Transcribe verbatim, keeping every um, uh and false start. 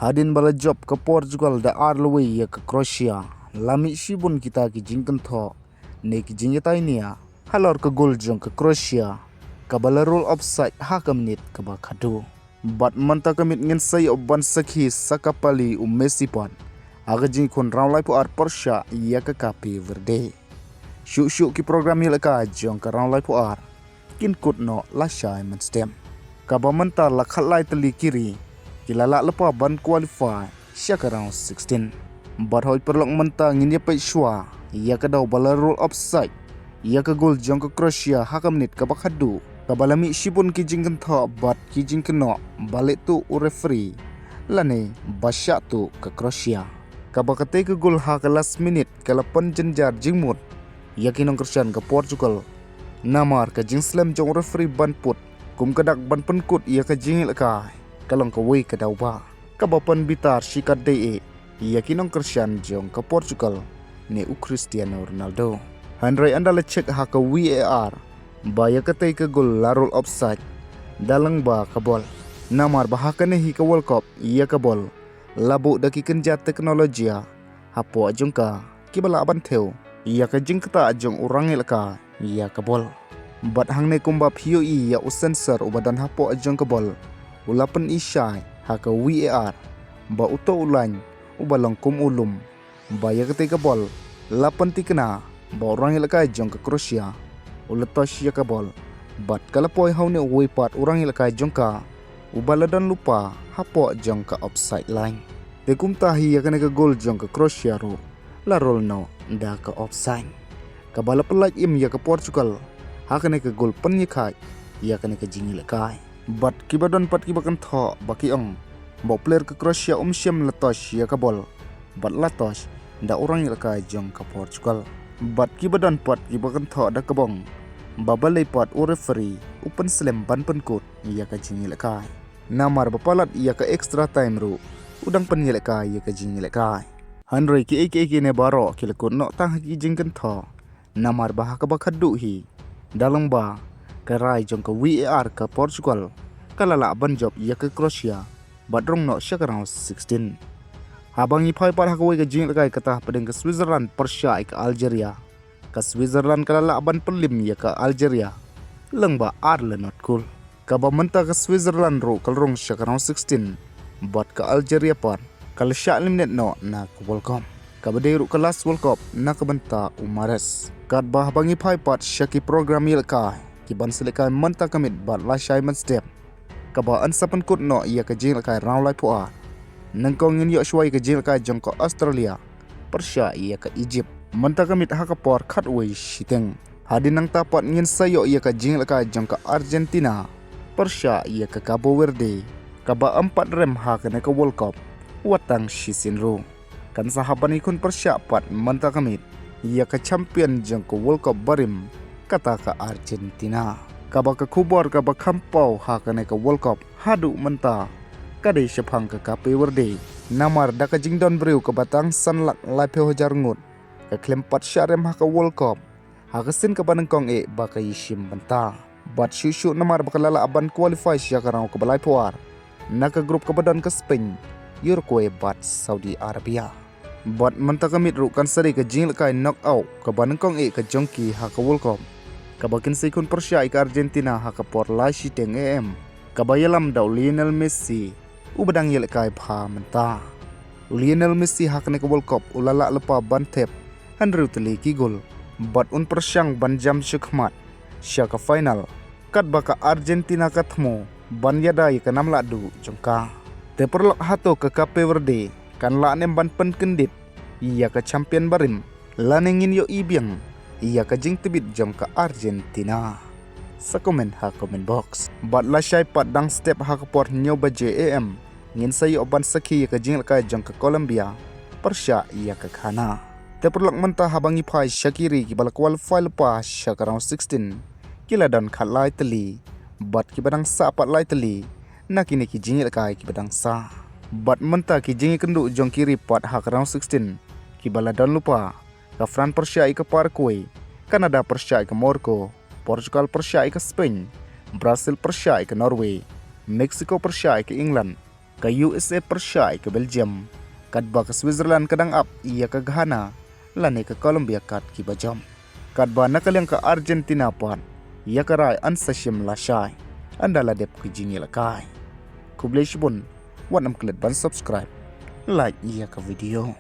Hadien ba la jop ka Portugal da ar lawei ïa ka Croatia, la mih shibun kita ki jingkynthoh ne ki jingïatai nia halor ka gol jong ka Croatia, kaba la rule offside ha ka minit kaba khatduh. Bad mynta ka miet ngin sa ïoh ban sakhi sa ka pali u Messi pat ha ka jingkhun round laiphew ar pyrshah ïa ka Cape Verde. Shuh shuh ki program ïalehkai jong ka round laiphew ar kin kut noh lashai mynstep. Kaba mynta la khatlai tylli ki ri ki la lah lypa ban qualify sha ka round sixteen. Bad hoi paralok, mynta ngin ïa peit shuwa ïa ka daw ba la rule offside ïa ka gol jong ka Croatia ha ka minit kaba khatduh, kaba la mih shibun ki jingkynthoh bad ki jingkynnoh ba leh tuh u referee lane ba shah tuh ka Croatia. Kaba katei ka gol ha ka last minute ka la pynjynjar jingmut ïa ki nongkyrshan ka Portugal, namar ka jingslem jong u referee ban put kum ka dak ban pynkut ïa ka jingïalehkai ka long kawei ka daw ba kaba pynbitar shikatdei eh ïa ki nongkyrshan jong ka Portugal ne u Cristiano Ronaldo. Hynrei ynda la check ha ka V A R ba ïa katei ka gol la rule offside da lyngba ka bol, namar ba ha kane hi ka World Cup ïa ka bol la buh da ki kynja teknolojia hapoh jong ka kiba lah ban thew ïa ka jingktah jong u rangïalehkai ïa ka bol. Bad hangne kumba phi ïohi ïa u sensor uba don hapoh jong ka bol u la pyni shai ha ka V A R ba uto u lain uba long kum u lum ba ïa katei ka bol la pynthikna ba u rangïalehkai jong ka Croatia u la touch ïa ka bol, bad ka la poi ha une uwei pat u rangïalehkai jong ka uba la don lypa hapoh jong ka offside line. Te kumta hi ïa kane ka gol jong ka Croatia ruh la rule noh da ka offside, kaba la pyllait im ïa ka Portugal ha kane ka gol pynïakhait ïa kane ka jingïalehkai. Bad kiba don pat kiba kynthoh ba ki ong ba u player ka Croatia um shym la touch ïa ka bol, bad la touch da u rangïalehkai jong ka Portugal. Bad kiba don pat kiba kynthoh da kaba ong ba balei pat u referee u pynslem ban pynkut ïa ka jingïalehkai, namar ba palat ïa ka extra time ruh u dang pynïalehkai ïa ka jingïalehkai. Hynrei kiei kiei kine baroh ki la kut noh tang ha ki jingkynthoh, namar ba ha kaba khatduh hi da long ba ka rai jong ka V A R ka Portugal ka la lah ban jop ïa ka Croatia bad rung noh sha ka round sixteen. Haba ngi phai pat ha kawei ka jingïalehkai kata hapdeng ka Switzerland pyrshah ïa ka Algeria, ka Switzerland ka la lah ban pynlim ïa ka Algeria lyngba ar la not goal. Kaba mynta ka Switzerland ruh ka la rung sha ka round sixteen bad ka Algeria pat ka la shah eliminate noh na ka World Cup, kaba dei ruh ka last World Cup na ka bynta u Mahrez. Katba haba ngi phai pat sha ki program ïalehkai ki ban sa lehkai mynta ka miet bad lashai mynstep, kaba yn sa pynkut noh ïa ka jingïalehkai round laiphew ar. Nyngkong ngin ïoh shuwa ïa ka jingïalehkai jong ka Australia pyrshah ïa ka Egypt mynta ka miet ha ka por khatwei shiteng. Hadien nangta pat ngin sa ïoh ïa ka jingïalehkai jong ka Argentina pyrshah ïa ka Cabo Verde, kaba ym pat rem ha kane ka World Cup wat tang shisien ruh. Kan sa hap ban ïakhun pyrshah pat mynta ka miet ïa ka champion jong ka World Cup barim, kata ka Argentina, kaba ka khubor kaba kham paw ha kane ka World Cup haduh mynta ka dei shaphang ka Cape Verde, namar da ka jingdon briew kaba tang san lak laiphew hajar ngut ka khlem pat shah rem ha ka World Cup ha ka sien kaba nyngkong eh ba ka ïashim bynta. Bad shuh shuh namar ba ka la lah ban qualify sha ka round kaba laiphew ar na ka group kaba don ka Spain, Uruguay bad Saudi Arabia. Bad mynta ka miet ruh kan sa dei ka jingïalehkai knockout kaba nyngkong eh ka jong ki ha ka World Cup, kaba kin sa ïakhun pyrshah ïa ka Argentina ha ka por lai shiteng A M, kaba ïalam da u Lionel Messi uba dang ïalehkai bha mynta. U Lionel Messi ha kane ka World Cup u la lah lypa ban thep hynriew tylli ki gol bad un pyrshang ban jam shakhmat sha ka final, katba ka Argentina ka thmu ban ïada ïa ka nam lahduh jong ka. Te paralok, hato ka Cape Verde kan lah ne em ban pynkyndit ïa ka champion barim, lane ngin ïohi biang ïa ka jingtbit jong ka Argentina? Sa comment ha comment box. Bad lashai pat dang step ha ka por hynñiew baje A M ngin sa ïoh ban sakhi ïa ka jingïalehkai jong ka Colombia pyrshah ïa ka Ghana. Te paralok, mynta haba ngi phai sha ki ri kiba la qualify lypa sha ka round sixteen, ki la don khatlai tylli bad kiba dang sah pat lai tylli na kine ki jingïalehkai kiba dang sah. Bad mynta ki jingïakynduh jong ki ri pat ha ka round sixteen kiba la don lypa: ka France pyrshah ïa ka Paraguay, Canada pyrshah ïa ka Morocco, Portugal pyrshah ïa ka Spain, Brazil pyrshah ïa ka Norway, Mexico pyrshah ïa ka England, ka U S A pyrshah ïa ka Belgium, katba ka Switzerland ka dang ap ïa ka Ghana, lane ka Colombia kat kiba jam. Katba na ka liang ka Argentina pat, ïa ka rai yn sa shim lashai ynda la dep ka jingïalehkai. Khublei shibun, wat nym klet ban subscribe, like ïa ka video.